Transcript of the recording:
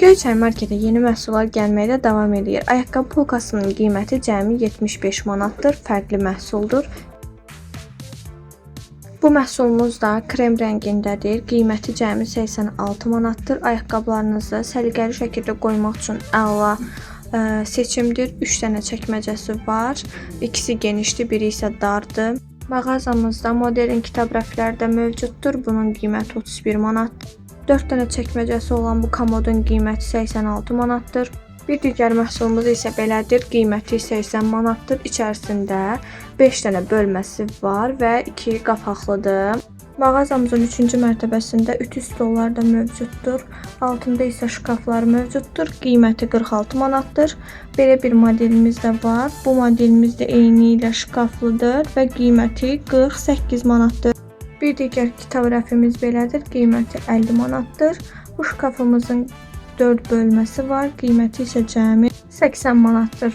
Göyçay marketə yeni məhsullar gəlməkdə davam edir. Ayaqqabı polkasının qiyməti cəmi 75 manatdır. Fərqli məhsuldur. Bu məhsulumuz da krem rəngindədir. Qiyməti cəmi 86 manatdır. Ayaqqabılarınızı səliqəli şəkildə qoymaq üçün əla seçimdir. 3 dənə çəkməcəsi var. İkisi genişdir, biri isə dardır. Mağazamızda modern kitab rəfləri də mövcuddur. Bunun qiyməti 31 manatdır. 4 dənə çəkməcəsi olan bu komodun qiyməti 86 manatdır. Bir digər məhsulumuz isə belədir. Qiyməti 80 manatdır. İçərisində 5 dənə bölməsi var və 2 qapaqlıdır. Mağazamızın 3-cü mərtəbəsində ütü stollar da mövcuddur. Altında isə şkaflar mövcuddur. Qiyməti 46 manatdır. Belə bir modelimiz də var. Bu modelimiz də eyni ilə şkaflıdır və qiyməti 48 manatdır. Bir digər kitab rəfimiz belədir. Qiyməti 50 manatdır. Bu şkafımızın 4 bölməsi var. Qiyməti isə cəmi 80 manatdır.